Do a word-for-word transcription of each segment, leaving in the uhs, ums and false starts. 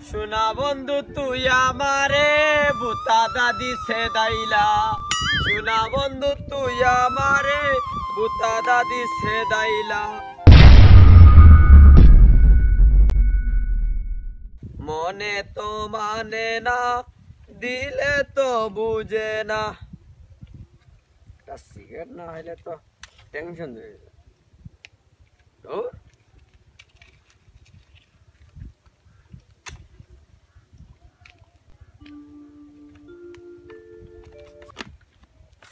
সোনা বন্ধু তুই আমারে বুতা দাদি সেদাইলা, সোনা বন্ধু তুই আমারে বুতা দাদি সেদাইলা। মনে তো মানে না, দিলে তো বুঝে না। একটা সিগারেট না হইলে তো টেনশন হয়ে যায়। ধুর।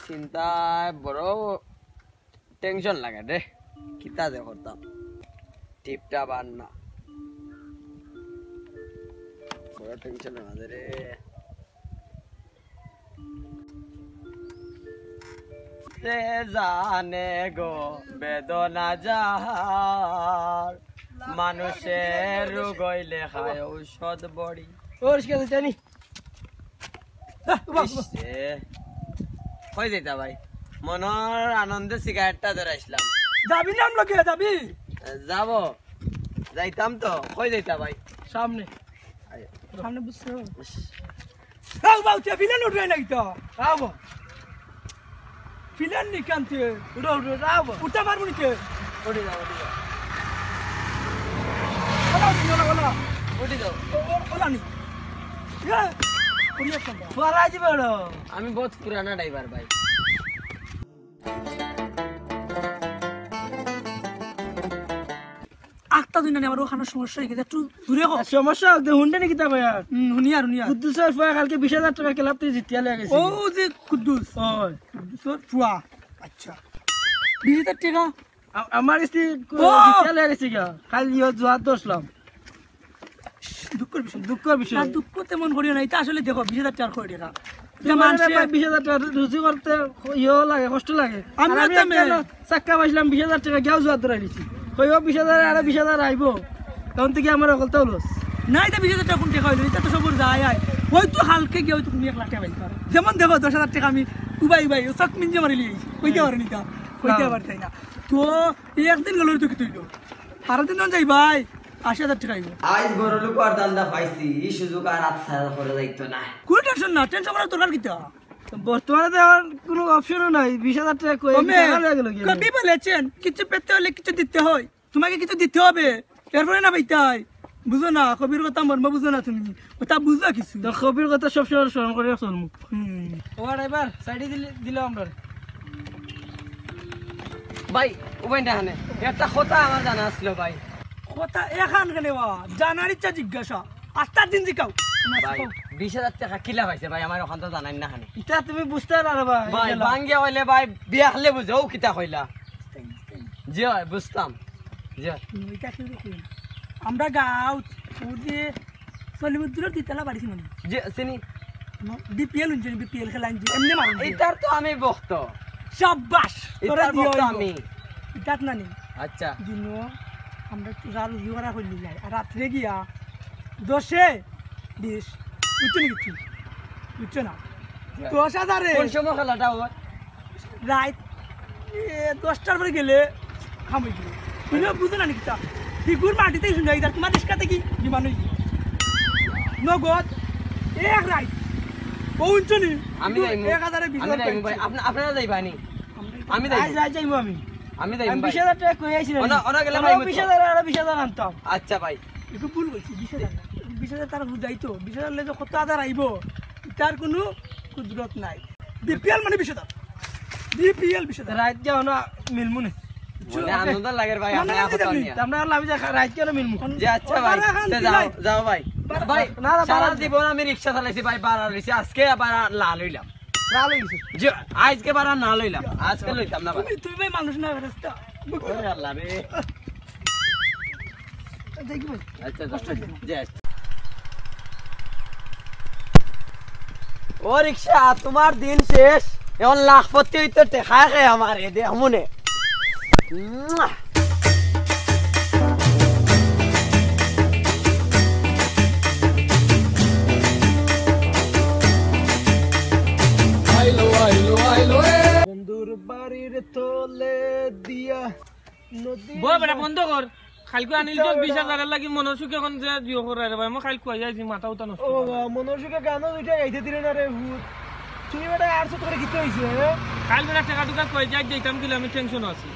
চিন্তায় বড় টেনশন লাগে রে, কিতা যে করতাম, টিপটা বার না, বড় টেনশন লাগে রে। সে জানে গো বেদনা যাহার, মানুষের রোগ হইলে খায় ঔষধ বড়ি। ওর ঠিক আছে, জানি। আহ, বাবা। ইস রে। কই যাইতা ভাই? মনর আনন্দে সিগারেটটা ধরাইছিলাম। যাবি না আমলকে, যাবি? যাব। যাইতাম তো। কই যাইতা ভাই? সামনে। আয়। সামনে বুঝছো? ইস। আও বাউ, তে ফিলান উঠবে নাকি তো? আও বাউ। ফিলান নি কান্তে? উঠো, উঠো, আও বাউ। উঠতে পারবো নি তে? উঠে যাও, উঠে যাও। OLA, OLA, OLA. উঠে যাও। ও, ও, ওলা নি। ইয়া, উড়িয়া কোনটা? পড়া যাবে ওটা। আমি বহুত পুরানা ড্রাইভার ভাই। আখতা দুই নানি আমার ওখানে সমস্যা হয়ে গেছে, একটু দূরে কর। সমস্যা হতে হুনতে নাকি তা ভাইয়া? হুম, হুনিয়ার, হুনিয়ার। কুদ্দুসর ফুয়া কালকে বিশ হাজার টেকা ক্লাব থাকি জিতিয়া লইয়া গেছে। ও যে কুদ্দুস। ওই। কুদ্দুসর ফুয়া। আচ্ছা। বিশ হাজার টেকা? আ-, আমার স্ত্রী ও! জিতিয়া লইয়া গেছে গিয়া। কাল ইয়ো জুয়াত ধরছিলাম। দুঃখর বিষয়। দুঃখর বিষয়। না, দুঃখ তেমন করিও না, এটা আসলে দেখো, বিশ হাজার টেকা কয় টেকা। এটা তোমার মানুষে না ভাই, বিশ হাজার টেকা রুজি করতে ইয়ে লাগে, কষ্ট লাগে। আমি আর আমি তো একটা মে- হলো চাক্কা পাইছিলাম, বিশ হাজার টেকা গিয়াও জুয়া ধরাই দিছি। কইও বিশ হাজার, আরো বিশ হাজার আইবো, তখন থেকে আমার অকলতাও লস। না, এটা বিশ হাজার টেকা কোন টেকা হইলো? এটা তো সবর যায় আয়। হয়তো হালকে গিয়ে হয়তো তুমি এক লাখ টেকা পাইতে পারো। যেমন দেখো, দশ হাজার টেকা আমি উবাই উবাই, ও চক মিঞ্জে মারি লিয়েছি। কইতে পারো নি তা? কইতে হ্যাঁ। পারতাই না। তো এই একদিন গেল তো কি তুই? আরো দিন যাই ভাই। আশি হাজার টেকা আইবো। আইজ বড় লোক আর ধান্দা পাইছি, এই সুযোগ আর আত ছাড়া করে যাইতো না। কোনো টেনশন না, টেনশন করার দরকার কিতা? বর্তমানে তো এখন কোনো অপশনও নাই, বিশ হাজার টেকা কই, ও মে, টাকা লয়ে গেল কি? কবি বলেছেন, কিছু পেতে হলে কিছু দিতে হয়। তোমাকে কিছু দিতে হবে, এরপরে না পাইতাই। বুঝো না, কবির কথা মর্ম বুঝো না তুমি, ওটা বুঝো কিছু। তো কবির কথা সবসময় স্মরণ করে চলমু। হুম। ও ড্রাইভার, সাইডে দিলে, দিলাম আমরা। ভাই, উবাই না হানে। একটা কথা আমার জানা আছিল ভাই। কথা এখান কেনে বা? জানার ইচ্ছা জিজ্ঞাসা। আস্তা দিন জিকাও। ভাই, বিশ হাজার টেকা কিলা পাইছে ভাই, আমার ওখান তো জানাই না হানে। ইটা তুমি বুঝতে না রে ভাই, ভাই, গেলা। ভাঙ্গে হইলে ভাই, বিয়া হলে বুঝো, ও কিতা কইলা? জি হয়, বুঝতাম। জি হয়। তুমি ইটা কি কইলা? আমরা গাঁও, ওই যে সলিমুদ্দিনের দুইতলা বাড়ি ছিল না? জি, চিনি। বিপিএল উনছে, বিপিএল খেলা আনছে, এমনি মারুন যে। ইতার তো আমি ভক্ত। সাব্বাস, তোরা ইতার দিও ভক্ত হইবো। আমি। ইতাত না নি। আচ্ছা। দিনো আমরা একটু রাল উজু করা হইলি যায়, আর রাত্রে গিয়া দশে বিশ, বুঝছো নি কিছু? বুঝছো না? হ্যাঁ। দশ হাজারে। কোন সময় খেলাটা হয়? রাইত, এ, দশটার পরে গেলে কাম হয়ে যাবে। তুমি বুঝো না নি কিতা? ফিগুর মাটিতেই শুনে যাই, তোমার রিক্সাতে কি বিমান হয়ে যাবে? নগদ, এক রাইত। ও উঠছো নি? আমি যাইমু। এক হাজারে বিশ আমি হাজার যাইমু ভাই। পাইছি। আপনা-, আপনারা যাইবা নি? আমরা আমি যাইমু। আজ রাইত যাইমু আমি। আমি যাইমু আমি ভাই। বিশ হাজার টেকা কই আইছি রে? ওনা, ওনা গেলে ওনা ভাই বিশ হাজার আর বিশ হাজার আনতাম। আচ্ছা ভাই। একটু ভুল কইছি, বিশ হাজার না। বিশ হাজার তারা বুঝাই তো, বিশ হাজার লেগে কত হাজার আইবো, তার কোনো কুদরত নাই। বিপিএল মানে বিশ হাজার। বিপিএল বিশ হাজার। রাইত যাও না, মিলমু নে। মনে আনন্দ লাগের ভাই, মনে আপনার আনন্দ কথা লাগের। নিয়া। আমরা আর লাভি যা রাইত কেন মিলমু? জি, আচ্ছা ভাই, বারা খান তে যাও, দিলাই। যাও ভাই। বারা ভাই, না, না, সারা বারা জীবন আমি রিক্সা চালাইছি ভাই, বারা লইছি, আজকে আবার লাল হইলাম। লাল হয়ে গেছে। জি, আজকে বারা না লইলাম, আজকে লইতাম না ভাই। তুমি, তুমি ভাই মানুষ না, ফেরেস্তা। ওরে আল্লাহ রে। দেখি ভাই। আচ্ছা, কষ্ট হচ্ছে না। জি, আচ্ছা। ও রিক্সা, তোমার দিন শেষ। এখন লাখপতি হইতে টেকা খায় আমার এ দে মনে। আইলো, আইলো, আইলো, এ। বন্ধুর বাড়ির তলে দিয়া নদী বল বেটা, বন্ধ কর। কাইলকু আনিল তো বিশ হাজারর লাগি মনর সুখে অখন যে দিও করায় রে ভাই, আমি কাইলকু আইয়া আইছি, মাথা উতা নষ্ট ও করা। বাবা, মনর সুখে গানও দুইটা গাইতে দিলে না রে ভূত। তুমি বেটা আর সত করে কিতা অইছে, হ্যাঁ? কাইল বেটা টেকা টুকা কই যাই, যাইতাম কিলা, আমি টেনশন আছি।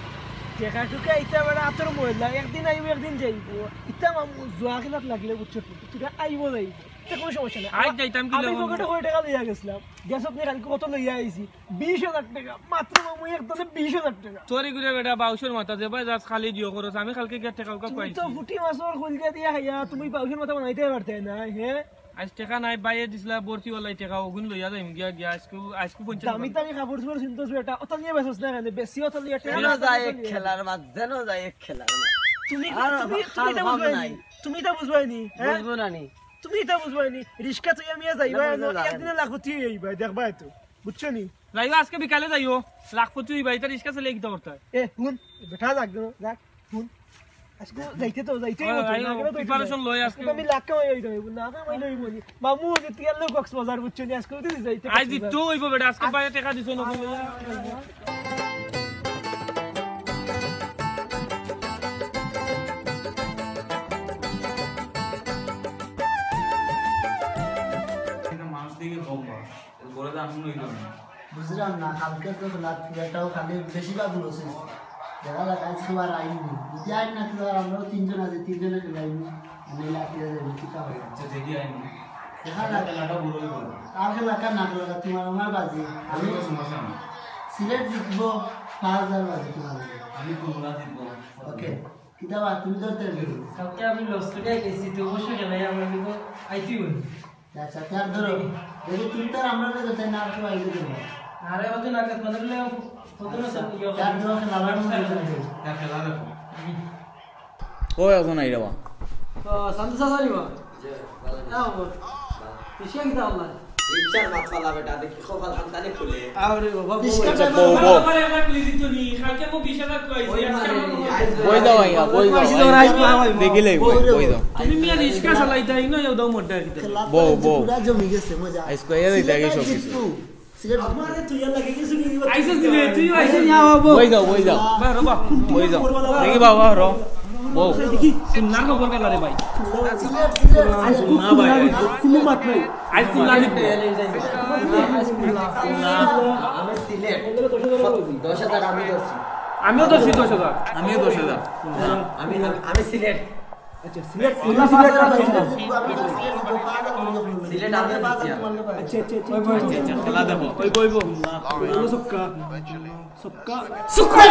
টেকা টুকা ইতা বেটা আতর ময়লা, একদিন আইবো, একদিন যাইবো। ইতা মামু জুয়া খেলাত লাগলে বুঝছো তো, তুই আইবো যাইবো। ইতা কোনো সমস্যা নাই। আজ যাইতাম কিলা আমি মামু? পকেটে কয় টেকা লইয়া গেছিলাম, গেছত নি কাইলকু কত লইয়া আইছি? বিশ হাজার টেকা, মাত্র মামু একদম বিশ হাজার টেকা। তোর এগুরে বেটা বাউশর মাথা যে ভাই যাস খালি দিও খরচ, আমি কালকে গিয়া টেকা উকা তুমি পাইছি। তো ফুটি মাছর কলিজা দিয়া খাইয়া তুমি বাউশর মাথা বানাইতে পারতে না, হ্যাঁ? আজ টেকা নাই, বাইয়ে দিছলা ভর্তি ওলাই টেকা, ওগুন লইয়া যাইম গিয়া, গিয়া আজকে, আজকে পঞ্চাশ দামি দামি কাপড় চোপড় চিনতোস বেটা, ওটা নিয়ে বেচোস না কেনে? বেশি ওটা নিয়ে যেন যায় এক খেলার মাত, যেন যায় এক খেলার মাত। তুমি, আর তুমি, তুমি এটা বুঝবায় নি, তুমি এটা বুঝবায় নি, হ্যাঁ? বুঝবো না নি। তুমি এটা বুঝবায় নি, রিস্কা তুই আমি যাইবা, না, না, না, না। একদিনে লাখপতি হয়ে যাইবা, দেখবা তো, বুঝছো নি? যাইও, আজকে বিকালে যাইও, লাখপতি হইবা, এটা রিস্কা চালাইয়া কিতা করতায়? এ, হুন, বেটা যাক, যাক, হুন। আজকে যাইতে তো, যাইতে অইবো তো, আইও, না গেলে তো অইতো না। প্রিপারেশন লই আজকে। আমি লাখ কামাই অইতো অইবো, না কামাই অইবো নি। মামু, যে তুই আনলো কক্সবাজার, বুঝছো নি, আজকে তো যাইতে আইজ কক্সবাজার। দিতে অইবো বেটা, আজকে বাইরে টেকা দিছো না। মানুষ দেখে কম পাওয়া। ঘরে তো এখন হইল না। বুঝলাম না, কালকে তো খেলা, খেলাটাও খালি বেশিরভাগ লসিস। দেখা যাক, আজকে আর আইনি। যদি আইন না, তো আর আমরাও তিনজন আছি, তিনজনে খেলাইনি। আমি লাঠিয়া যাই, কিতা হয়? আচ্ছা, দেখি আইনি। দেখা যাক। খেলাটা বড় হইব। আর খেলাটা না খেলাটা তোমার আমার বাজি। আমি তো সমস্যা না। সিলেট জিতবো, পাঁচ হাজার বাজি তোমার। আমি কমলা জিতবো। ওকে। কিতা বা, তুমি ধরতে পারবে? কালকে আমি লস করে গেছি, তো অবশ্যই খেলাই, আমার কিন্তু আইতেই হইব। আচ্ছা, তার ধরো। দেখি, তুমি তো আর আমরা তো তাই না, আর কেউ আইলে ধরো। আরে, অত না, কত না, কত না, আচ্ছা, ইয়ে তার ধরো, খেলা আবার মনে হয়। তার খেলা দেখো। ও, এখন আইরা বা। তো, শান্ত চাচা নি বা? জি, ভালো। না, বাবা। রিক্সা কিতা আল্লাহ? রিক্সার মাত ফালা বেটা, দেখি কপাল খানদানি খুলে। আরে বাবা, বউ। আচ্ছা, বউ, বউ। আবার একবার খুলে দিত নি, কালকে মো বিশ হাজার কইছে, ওই আজকে মানে, আমার মনে হয় আইজ বই যাও, আইয়া, বই যাও। আইজ বই যাও, আইজ বই যাও। দেখিলে, বই, বই যাও। তুমি মিয়া রিক্সা চালাইতাই না, এও দাও মোটা কিতা। বউ, বউ। পুরা জমি গেছে, মজা। আইজ কইয়া দিতে আগে সব কিছু। সিলেট আমারে তুই আর লাগে কিছু কি? আইসা দিলে, তুই আইসা। আইসা নিয়া বাবু। বই যাও, বই যাও। বা, রবা। বই যাও। দেখি বাবা, রো। বউ। দেখি, খুলনার খবর গেল রে ভাই। সিলেট, সিলেট। আইজ খুব না ভাই। খুলনার কোনো মাত নাই। আইজ খুলনা দিক। আমি সিলেট। দশ হাজার আমি ধরছি। আমিও ধরছি দশ হাজার। আমিও দশ হাজার। আমি, আমি, আমি সিলেট। আচ্ছা, সিলেট, সিলেট, সিলেট। সিলেট আমি ধরছি। আচ্ছা, আচ্ছা, আচ্ছা, আচ্ছা, আচ্ছা। খেলা দেখো। ওই বইবো। ওই ছক্কা। ছক্কা। ছক্কা।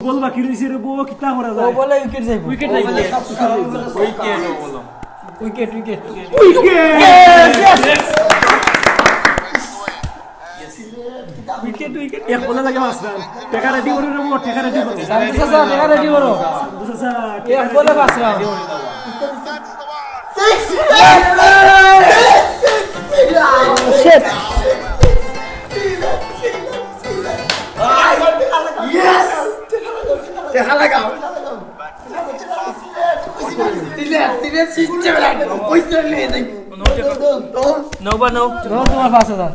গোল বাকি রইছে রে বউ, কিতা করা যায়? ও বলে উইকেট যাইব। উইকেট যাইব। Wicket, wicket. Wicket, wicket. Wicket! Yes! Wicket, wicket. এক বলে লাগে পাঁচ রান। টেকা রেডি করো রে বউ, টেকা রেডি করো। শান্ত চাচা, টেকা রেডি করো। শান্ত চাচা, এক বলে পাঁচ রান। Shit! Yes! টেকা লাগাও। সিলেট, সিলেট, সিলেট, সিলেট, পয়সা নিয়ে নেই। No বা no? No, তোমার পাঁচ হাজার।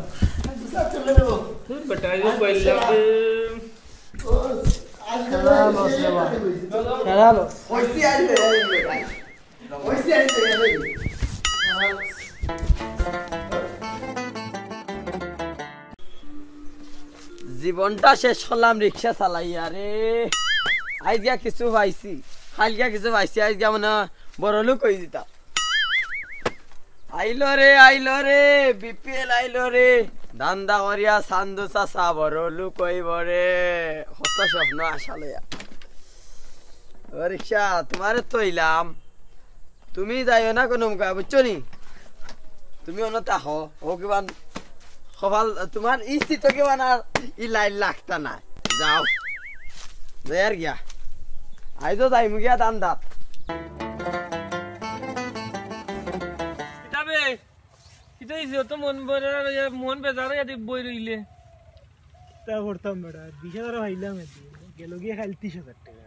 তোর বেটা, এই যে কইলাম যে খেলা loss রে বা। খেলা loss। জীবনটা শেষ করলাম রিক্সা চালাইয়া রে। আইজগা কিছু পাইছি, কাইলগা কিছু পাইছি, আইজগা মানে বড় লোক অই যিতাম। আইলো রে, আইলো রে, বিপিএল আইলো রে। ধান্দা করিয়া চান্দু চাচা বড় লোক অইবো রে। কত স্বপ্ন আশা লইয়া। ও রিক্সা, তোমারে থইলাম। তুমি যাইও না কোনো মুখা, বুঝছো নি? তুমি অনো থাকো। ও কিবান কপাল, তোমার ই স্থিত কিবান আর ই লাইন লাগতা না। যাও। যাই আর গিয়া। আইজও যাইমু গিয়া ধান্দাত। কিতাবে, কিতা অইছে? অত মন বেজার অইয়া, মন বেজার অইয়া দি বই রইলে। কিতা করতাম বেটা, বিশ হাজার পাইলাম এদি, গেল গিয়া খালি ত্রিশ হাজার টেকা।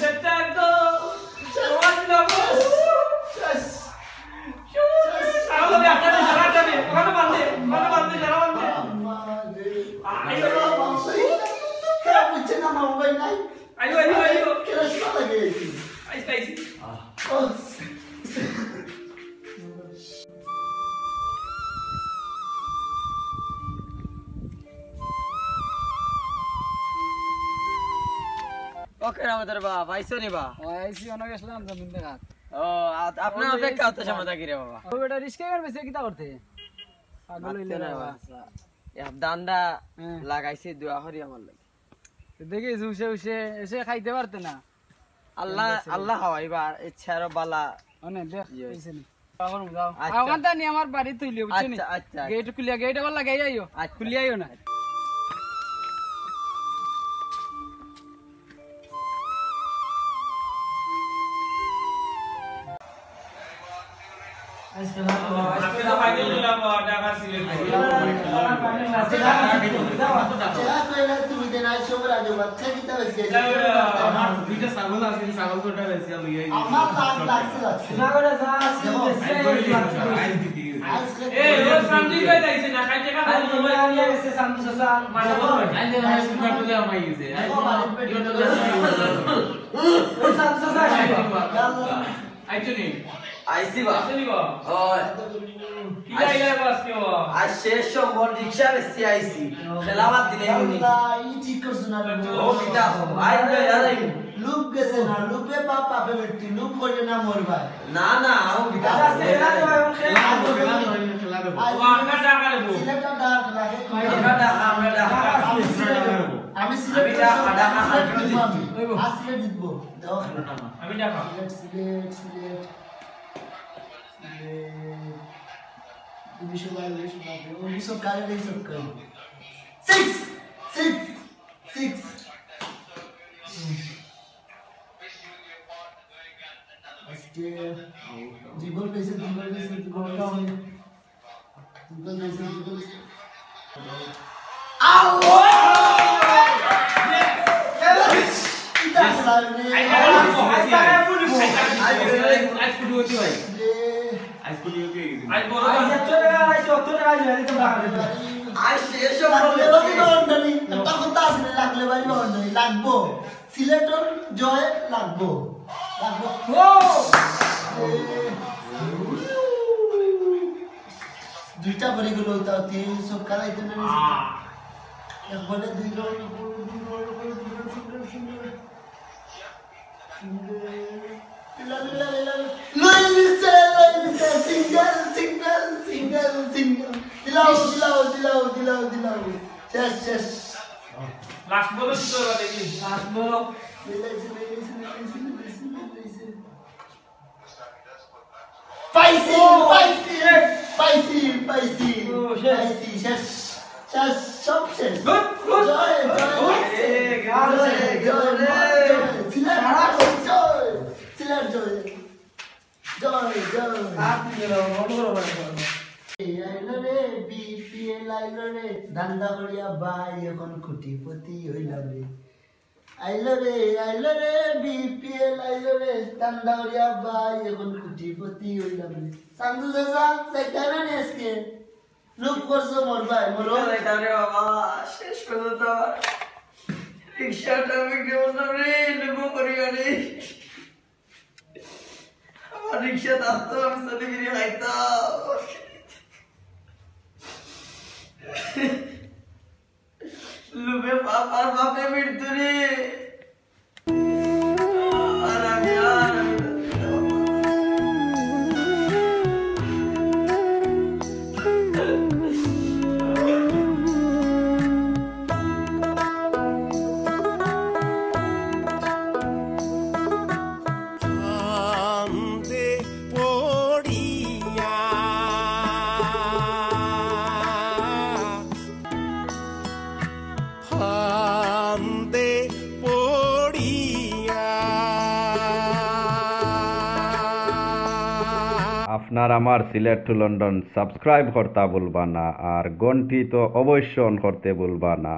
সেটা তো সমাজ না, বস। শেষ। আমার লোকে একটা দিন সারা যাবে, ওখানে বান্ধে, ওখানে বান্ধে, সারা বান্ধে। আম্মা রে। আইও। কে বুঝছে না, মামা ভাই নাই? আইও, আইও, আইও। কেন শোনা লাগে? আইসি, আইসি। ও। ওকে, আমাদের বাবা, আইসো নি বা? ও, আইসি, অনেক গেছিলাম জমিন দেখাত। ও, আ-, আপনার ওই অপেক্ষা যে অত সময় থাকি রে বাবা। ও বেটা, রিস্কা গান বেচে কিতা করতে? পাগল হইলে মারতে না বাবা। বাবা। এক দান্ডা হ্যাঁ। লাগাইছি, দোয়া করি আমার লাগি। তো দেখি, উসে উসে এসে খাইতে পারতে না। আল্লাহ, আল্লাহ হাওয়াইবা, ইচ্ছা আরো বালা। অনে দেখ, ইয়ে। হইছে নি। পাগল যাও। আচ্ছা। ওখান থেকে নিয়ে আমার বাড়ি তুলিও, বুঝছো নি? আচ্ছা, আচ্ছা, আচ্ছা। গেট খুলিয়া, গেট আবার লাগাই আইও। আচ্ছা। খুলিয়া আইও না। আজকে তো ফাইনাল হইলাম, আহ, ঢাকা সিলেট। চেহারা তো এলা তুমি দেন, আজ সবার আগে বাচ্চা কিতা হয়েছে? যাও, যাও। আমার দুইটা ছাগল আছে, ছাগল দুইটা বেশি আর লইয়া আইছি। আমার লাগ লাগছে, লাগছে। না, ওটা যা আছে, দেখো, বেশি আইছে, লাগছে। আইজ দিতে গেছে। আজকে এ, ও সামনে গিয়ে যাইছে না, খাইতে খাইতে। ওই আনিয়া গেছে সামনে চাচা। মানে, আইলে আমার স্কুল ব্যাগ তুলে আমার গেছে। আইলে আমার ইয়ে তো জানি না। ওই সামনে চাচা আসবে। আইছো নি? আইছি বা। আইছো নি বা? ওই। কি আইলা বা আজকে বা? আজ শেষ সম্বল রিক্সা বেশি আইছি। খেলা বাদ দিলে এমনি। আল্লাহ, ই ঠিক করছো না রে। ও কিতা হো? আই না, আর আই। লুপ গেছে না, লুপে বাপ বাপে বেটি, লুপ করিও না মোর ভাই। না, না, আমি বিকাশ আচ্ছা, আজকে খেলা দেবো, এখন খেলা দেবো। খেলা দেবো, খেলা দেবো। আজ ও, আমরা টাকা দেবো। সিলেটর ডাক লাগে। আমরা টাকা, আমরা টাকা। আমি সিলেট, আমি সিলেট আমি টাকা, টাকা, টাকা সিলেট জিতবো আমি। জিতবো। আর সিলেট জিতবো। দাও। আমি টাকা। সিলেট, সিলেট, সিলেট। সিলেট। উনিশশো বাইশ, উনিশশো বাইশ। ও, উনিশশো কারে, উনিশশো কারে। Six, six, six। আজকে দুই গোল পেয়েছে, দুই গোল পেয়েছে, দুই গোল পেয়েছে। দুই গোল পেয়েছে, দুই গোল পেয়েছে। আউ! ইটা খেলা রে। রে। আজ বড় আজ এত টাকা, আজ অত টাকা, আজ এত টাকা। আজ শেষ লাগলে বাড়ি বাউন্ডারি। একটা কথা আছে না, লাগলে বাড়ি বাউন্ডারি। লাগবো। সিলেটর জয় লাগবো। লাগবো। ও! এ, দুইটা পড়ি গেল, তাও তিন সব কালাইতে না। আহ। এক বলে দুই রাউন্ড, দুই রাউন্ড, দুই রাউন্ড, সিঙ্গেল, সিঙ্গেল। সিঙ্গেল। লীলা, লীলা, লীলা। লই দিছে, লই দিছে। Single, single, single, single. দিলাও, দিলাও, দিলাও, দিলাও, দিলাও। শেষ, শেষ। লাস্ট বলো কি করবা দেখি? লাস্ট বলো। মিলাইছে, মিলাইছে, মিলাইছে, মিলাইছে, মিলাইছে। পাইছি, ও, পাইছি, শেষ। পাইছি, পাইছি, ও, শেষ। পাইছি, শেষ, শেষ, সব শেষ। Good, good. জয়, জয়, গুড। এ, গান জয়, শেষ। জয়, এ। জয়। সিলেট, সারা জয়। সিলেট জয়। জয়, জয়। আর কি বলবো, মন গরম হয়ে গেল। এ আইলো রে, বিপিএল আইলো রে, ধান্দা করিয়া ভাই এখন কোটিপতি হইলাম রে। আইলো রে, আইলো রে, বিপিএল আইলো রে, ধান্দা করিয়া ভাই এখন কোটিপতি হইলাম রে। সান্দু চাচা, যাইতায় না নি আজকে? লুপ করছো মোর ভাই, মোর। যাইতাম রে বাবা, শেষ পর্যন্ত আমার রিক্সাটা বিক্রি করলাম রে, লুপ করিয়া রে। আমার রিক্সা থাকতো, আমি চলে ফিরে খাইতাম। লুবে বাপ আর বাপে মৃত্যু রে। আর আমি, আর আমি কান্দে পড়িয়া, কান্দে পড়িয়া। আপনার আমার সিলেট to লন্ডন subscribe করতা ভুলবা না, আর ঘন্টি তো অবশ্য on করতে ভুলবা না।